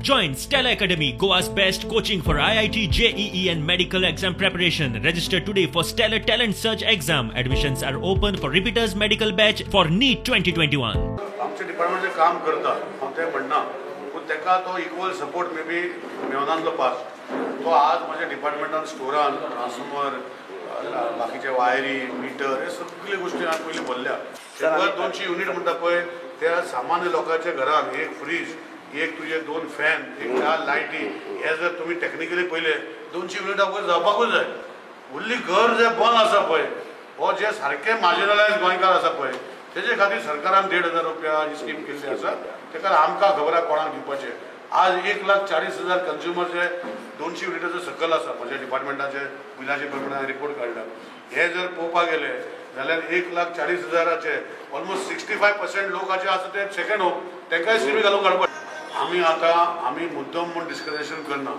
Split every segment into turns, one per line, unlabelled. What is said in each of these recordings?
Join Stellar Academy, Goa's best coaching for IIT, JEE and medical exam preparation. Register today for Stellar Talent Search exam. Admissions are open for repeaters medical batch for NEET 2021.
आमच्या डिपार्टमेंटचें काम करता, हांव तें म्हणना, पूण ताका तो equal support may be मेवनातलो पास. तो आज म्हज्या डिपार्टमेंटान स्टोरान ट्रान्सफॉर्मर, बाकीचे वायरी, मिटर हे सगळे गोश्टी हांवें पयलीं भरल्या. 100-200 युनीट म्हणटा पळय, त्या सामान्य लोकांच्या घरान एक फ्रीज, एक तुजे 2 फॅन, एक 4 लायटी, हे जर तुमी टॅक्निकली पळयले 200 युनिटा वयर जावपाकूच जाय. उरली घर जे बंद आसा पळय, हो जे सारके मार्जिनलायज गोंयकार आसा पळय, तेजे खातीर सरकारान 1500 रुपया ही स्कीम केल्ली आसा. तेका आमकां खबर आसा कोणाक दिवपाचें. आज 1,40,000 कंज्युमर जे 200 युनिटाचो सकल आसा, म्हज्या डिपार्टमेंटाचे बिलाचे प्रमाणे रिपोर्ट काडला. हे जर पळोवपाक गेले जाल्यार 1,40,000 ऑलमोस्ट 65% लोकांचे आसा ते सेकंड होम, तांकांय स्किमी घालून काडपाक. आमी आतां आमी मुद्दम म्हूण डिस्करेशन करना.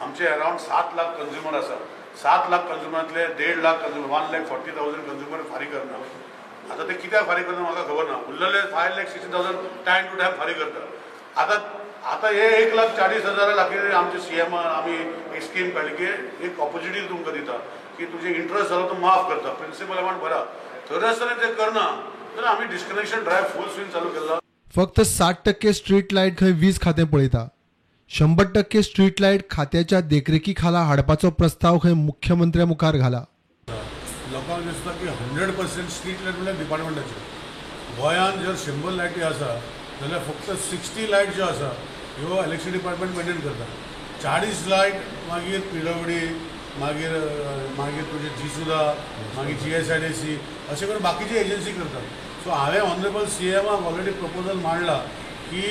आमचे अरावंड 7 लाख कंज्युमर आसा. 7 लाख कंज्युमरांतले 1.5 लाख कंज्युमर, 1,40,000 कंज्युमर फारीक करना. आतां ते कित्याक फारीक करना म्हाका खबर ना. उरलेले 5,60,000 टायम टू टायम फारीक करता. आतां आतां हे 1,40,000 लागीं आमचे सी एमान आमी एक स्कीम काडली की एक ऑपोर्च्युनिटी तुमकां दिता की तुजें इंट्रस्ट जालो तो माफ करता, प्रिंसिपल अमावंट भरा. थंय आसतना तें करना जाल्यार आमी डिस्कनेक्शन ड्रायव्ह फूल स्विंग चालू केला.
फक्त 60% स्ट्रीट लायट खंय वीज खातें पळयता. 100% स्ट्रीट लायट खात्याच्या देखरेखी खाला हाडपाचो प्रस्ताव खंय मुख्यमंत्र्या मुखार घाला.
लोकांक दिसता की 100% स्ट्रीट लायट म्हणल्यार डिपार्टमेंटाचे. गोंयांत जर 100 लायटी आसा जाल्यार फक्त 60 लायट ज्यो आसा ह्यो इलेक्ट्रिसिटी डिपार्टमेंट मेंटेन करता. 40 लायट मागीर पीडब्ल्यूडी, मागीर मागीर तुजे जीसुदा, मागीर GSIDC, अशें करून बाकीचे एजन्सी करतात. सो हांवें ऑनरेबल सी एमाक ऑलरेडी प्रपोजल मांडला की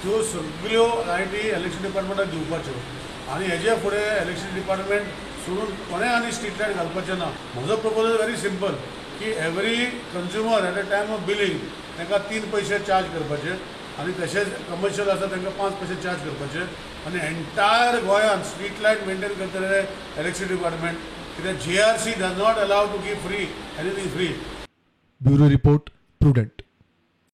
त्यो सगळ्यो लायटी इलेक्ट्रिसिटी डिपार्टमेंटाक दिवपाच्यो आनी हेजे फुडें इलेक्ट्रिसिटी डिपार्टमेंट सोडून कोणें आनी स्ट्रीट लायट घालपाचें ना. म्हजो प्रपोजल व्हेरी सिंपल की every consumer at a time of billing तांकां 3 पयशे चार्ज करपाचे आनी तशेंच कमर्शियल आसा तांकां 5 पयशे चार्ज करपाचे आनी एंटायर गोंयांत स्ट्रीट लायट मेंटेन करतले इलेक्ट्रिसिटी डिपार्टमेंट, कित्याक GRC does not allow to give free anything free.
Bureau report, Prudent.